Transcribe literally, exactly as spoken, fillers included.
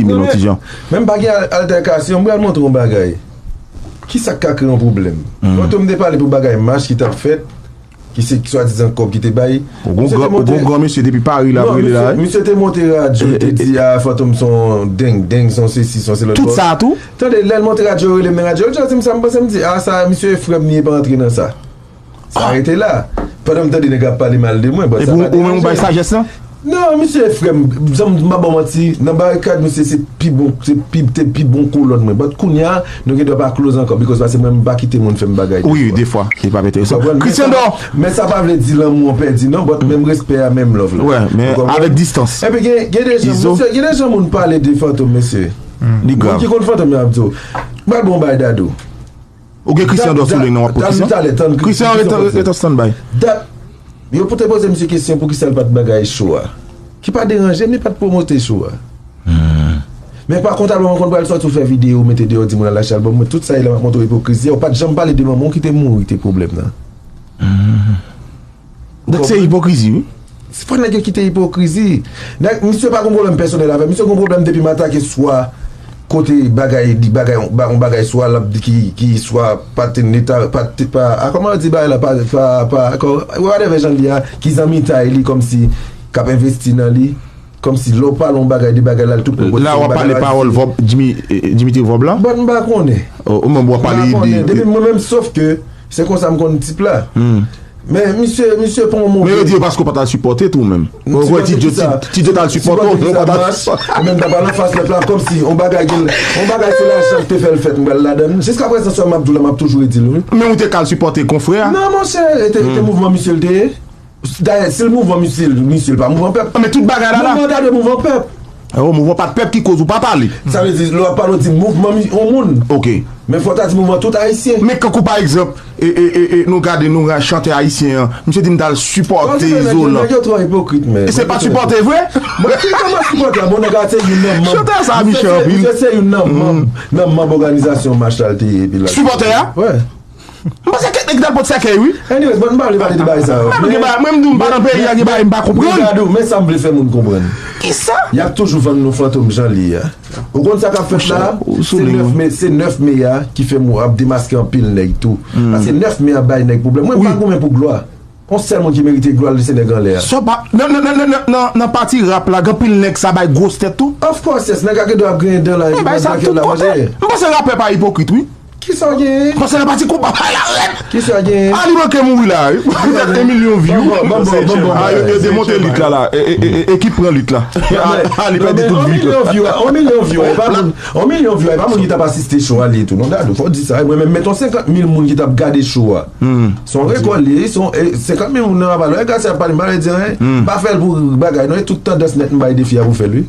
Email yon ti jan. Men m pa gen al- altèkasyon, m pral montre yon bagay. Kisa k ka kreye yon pwoblèm? Fantom te pale pou bagay mach ki t ap fèt, ki se swadizan kòb ki te bay. Ou gon gran mesye depi Paris la, ap rele la. Misye te monte radyo, li te di, a, Fantom se yon deng, deng se yon sesi, se yon se lòt. Tout sa tou? Tande, lè l monte radyo, rele m nan radyo, l di m sa, m panse, m di, a, sa, misye e frè m, li pa antre nan sa. Sa rete la. Pandan m tande nèg ap pale mal de mwen, but sa pa deranje. Epi ou menm ou bay sajès lan? Non, misye e frè m, zanmi, m pa ba w manti, nan barikad misye se pi bon, se pi, te pi bon kolòn mwen. But kounye a, nou gen dwa pa close ankò, because pase mwen m pa kite moun fè m bagay de fwa. Wi, de fwa, li pa enterese. Ou konprann? Men sa, men sa pa vle di lanmou an pèdi non, but menm respè a, menm love la. Wè, men avèk distans. Epi gen, gen de jan, mesye, gen de jan moun pale de Fantom, mesye. Li grav. Moun ki konn Fantom yo ap di w, m pral ba w yon bagay, Dadou. Ou gen Christian Dor sou liy nan, w ap pran Christian? Christian, ret an standby. Dat, yo pou te poze misye kesyon pou kisa l pa t bagay show a. Ki pa deranje m, li pa t pwomote show a. Men pa kont albòm an konn pral sòti, ou fè videyo, ou mete deyò, di moun al achte albòm mwen, tout sa e la m ap montre w ipokrizi a, ou pa t janm pale de manman w ki te mouri, te pwoblèm nan. Donk se ipokrizi, wi. Se fò nèg yo kite ipokrizi. Nèg, misye pa gon pwoblèm pèsonèl avè m. Misye gon pwoblèm depi m atake swa kote bagay, di bagay, yon ba- yon bagay swa l ap di ki, ki swa pa te neta, pa te, pa, a, kòman yo di bagay la, pa, pa, pa, kò- whatever jan l ye a, ki zanmitay li, kòmsi k ap envesti nan li, kòmsi lè w pale yon bagay de bagay la, l tout pwopot. La w ap pale pawòl Vòb, Jimmy, eh, Dimitri Vòb la? Bon, m pa konnen. Ou menm w ap pale de. Depi mwen menm, sof ke se konsa m konn tip la. Men misye, misye pran yon move. Men yo di yo paske w pa t al sipòte tou menm. Ou kwè Ti Djo, Ti Djo t al sipòte w, ou pa t al sipòte. Ou menm t ap al anfas lòt la, kòmsi yon bagay gen, yon bagay se lajan ki te fè l fèt, m pral ladan l. Jiskaprezan, sa m ap di w la, m ap toujou redi l, wi. Men ou te ka al sipòte konfrè a? Non, monchè, e te, e te mouvman misye l te ye. Dayè, si l mouvman misye, misye l pa mouvman pèp. Men tout bagay la la. Mouvman ta dwe mouvman pèp. Oh, mouvman pa t pèp ki koz ou pa pale. Sa vle di, lè w ap pale, w di mouvman mi- yon moun. Ok. Men fò w ta di mouvman tout ayisyen. Men kankou pa egzanp, e, e, e, e, nou gade, nou gade chantè ayisyen an, misye di m t al sipòte Izo lan. Nèg yo twò ipokrit, men. E se pa sipòte vre? Bon, ki kòman sipòte a? Bon, nèg la se youn nan manm. Chantè sa mechan anpil. Misye se youn nan manm, nan manm òganizasyon mach la l te ye, epi la. Sipòtè a? Wè. M panse kèk nèg t al pot sèkèy, wi. Anyways, bon, m pa vle pale de bagay sa yo. Mwen, gen bagay, mwen, m di w, m pa nan peyi a, gen bagay m pa konprann. Men gade w, men sa m vle fè moun konprann. Kisa? Y ap toujou vann nou Fantom jan l ye a. Ou konn sa k ap fèt la? Se nèf me, se nèf me a ki fè m ap demaske anpil nèg tou. Paske nèf me a bay nèg pwoblèm. Mwen, m pa goumen pou glwa. Yon sèl moun ki merite glwa l, se nèg anlè a. Sa pa, nan, nan, nan pati rap la, gen anpil nèg sa bay gwòs tèt tou. Of course, yes, nèg a gen dwa ap griyen dan la, epi bay sa tout kote. M panse rapè pa ipokrit, wi. Kisa w genyen? Paske nan pati konba pa la rèd. Kisa w genyen? Ali manke mouri la, wi. Li fè en milyon view. Bon, bon, bon, bon, bon, bon. Ah, yo, yo demonte lit la, la. E, e, e, e, ekip pran lit la. Ali pèdi tout view. Yon milyon view, yon milyon view, e pa moun, yon milyon view, e pa moun ki t ap asiste show a li tou. Non, Dadou, fò w di sa. Mwen menm, meton senkant mil moun ki t ap gade show a. Se yon rekò li ye, se yon, e, senkant mil moun nan ap pale. Lè gade sa ap pale, m pa vle di anyen. Pa fè l pou bagay, non, e tout tandans nèt m bay defi a pou fè l, wi.